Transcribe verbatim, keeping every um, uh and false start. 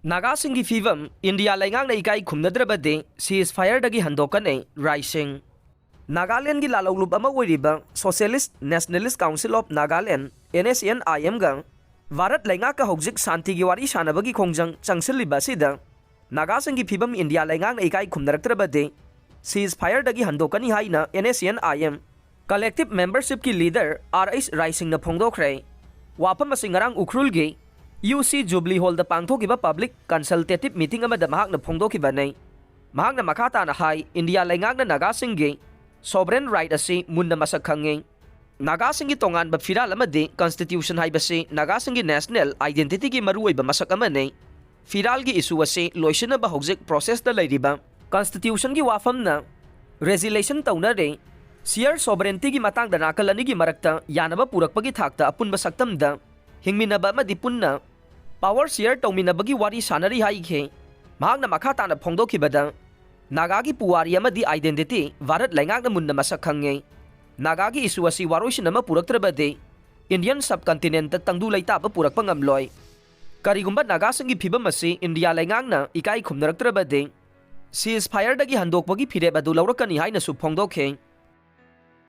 ꯅꯥꯒꯥꯁꯤꯡꯒꯤ ꯐꯤꯕꯝ ꯏꯟꯗꯤꯌꯥ ꯂꯩꯉꯥꯛꯅ ꯏꯀꯥꯏ ꯈꯨꯝꯅꯗ꯭ꯔꯕꯗꯤ ceasefire-ꯗꯒꯤ ꯍꯟꯗꯣꯛꯀꯅꯤ, ꯔꯥꯏ ꯁꯤꯡ꯫ ꯅꯥꯒꯥꯂꯦꯟꯒꯤ ꯂꯥꯂꯧꯂꯨꯞ ꯑꯃ ꯑꯣꯏꯔꯤꯕ Socialist Nationalist Council of Nagaland, N S N I M-ꯒ Bharat ꯂꯩꯉꯥꯛꯀ ꯍꯧꯖꯤꯛ ꯁꯥꯟꯇꯤꯒꯤ ꯋꯥꯔꯤ ꯁꯥꯟꯅꯕꯒꯤ ꯈꯣꯡꯖꯪ ꯆꯪꯁꯤꯜꯂꯤꯕ ꯑꯁꯤꯗ ꯅꯥꯒꯥꯁꯤꯡꯒꯤ ꯐꯤꯕꯝ ꯏꯟꯗꯤꯌꯥ ꯂꯩꯉꯥꯛꯅ ꯏꯀꯥꯏ ꯈꯨꯝꯅꯔꯛꯇ꯭ꯔꯕꯗꯤ ceasefire-ꯗꯒꯤ ꯍꯟꯗꯣꯛꯀꯅꯤ ꯍꯥꯏꯅ N S N I M Collective Membership-ꯀꯤ leader R H ꯔꯥꯏ ꯁꯤꯡꯅ ꯐꯣꯡꯗꯣꯛꯈ꯭ꯔꯦ꯫ ꯋꯥꯐꯝ ꯑꯁꯤ ꯉꯔꯥꯡ ꯎꯈ꯭ꯔꯨꯜꯒꯤ U C Jubilee Hall-ꯗ ꯄꯥꯡꯊꯣꯛꯈꯤꯕ public consultative meeting ꯑꯃꯗ ꯃꯍꯥꯛꯅ ꯐꯣꯡꯗꯣꯛꯈꯤꯕꯅꯤ꯫ ꯃꯍꯥꯛꯅ ꯃꯈꯥ ꯇꯥꯅ ꯍꯥꯏ, ꯏꯟꯗꯤꯌꯥ ꯂꯩꯉꯥꯛꯅ ꯅꯥꯒꯥꯁꯤꯡꯒꯤ sovereign right ꯑꯁꯤ ꯃꯨꯟꯅ ꯃꯁꯛ ꯈꯪꯉꯤ꯫ ꯅꯥꯒꯥꯁꯤꯡꯒꯤ ꯇꯣꯉꯥꯟꯕ ꯐꯤꯔꯥꯜ ꯑꯃꯗꯤ constitution ꯍꯥꯏꯕꯁꯤ ꯅꯥꯒꯥꯁꯤꯡꯒꯤ national identity-ꯒꯤ ꯃꯔꯨꯑꯣꯏꯕ ꯃꯁꯛ ꯑꯃꯅꯤ꯫ ꯐꯤꯔꯥꯜꯒꯤ issue ꯑꯁꯤ ꯂꯣꯏꯁꯤꯟꯅꯕ ꯍꯧꯖꯤꯛ process-ꯇ ꯂꯩꯔꯤꯕ constitution-ꯒꯤ ꯋꯥꯐꯝꯅ resolution ꯇꯧꯅꯔꯦ꯫ Share sovereignty-ꯒꯤ ꯃꯇꯥꯡꯗ ꯅꯥꯀꯜ ꯑꯅꯤꯒꯤ ꯃꯔꯛꯇ ꯌꯥꯅꯕ ꯄꯨꯔꯛꯄꯒꯤ ꯊꯥꯛꯇ ꯑꯄꯨꯟꯕ ꯁꯛꯇꯝꯗ ꯍꯤꯡꯃꯤꯟꯅꯕ ꯑꯃꯗꯤ ꯄꯨꯟꯅ power share ꯇꯧꯃꯤꯟꯅꯕꯒꯤ ꯋꯥꯔꯤ ꯁꯥꯟꯅꯔꯤ ꯍꯥꯏꯈꯤ꯫ ꯃꯍꯥꯛꯅ ꯃꯈꯥ ꯇꯥꯅ ꯐꯣꯡꯗꯣꯛꯈꯤꯕꯗ, ꯅꯥꯒꯥꯒꯤ ꯄꯨꯋꯥꯔꯤ ꯑꯃꯗꯤ identity ꯚꯥꯔꯠ ꯂꯩꯉꯥꯛꯅ ꯃꯨꯟꯅ ꯃꯁꯛ ꯈꯪꯉꯤ꯫ ꯅꯥꯒꯥꯒꯤ issue ꯑꯁꯤ ꯋꯥꯔꯣꯏꯁꯤꯟ ꯑꯃ ꯄꯨꯔꯛꯇ꯭ꯔꯕꯗꯤ Indian subcontinent-ꯇ ꯇꯪꯗꯨ ꯂꯩꯇꯥꯕ ꯄꯨꯔꯛꯄ ꯉꯝꯂꯣꯏ꯫ ꯀꯔꯤꯒꯨꯝꯕ ꯅꯥꯒꯥꯁꯤꯡꯒꯤ ꯐꯤꯕꯝ ꯑꯁꯤ ꯏꯟꯗꯤꯌꯥ ꯂꯩꯉꯥꯛꯅ ꯏꯀꯥꯏ ꯈꯨꯝꯅꯔꯛꯇ꯭ꯔꯕꯗꯤ ceasefire-ꯗꯒꯤ ꯍꯟꯗꯣꯛꯄꯒꯤ ꯐꯤꯔꯦꯞ ꯑꯗꯨ ꯂꯧꯔꯛꯀꯅꯤ ꯍꯥꯏꯅꯁꯨ ꯐꯣꯡꯗꯣꯛꯈꯤ꯫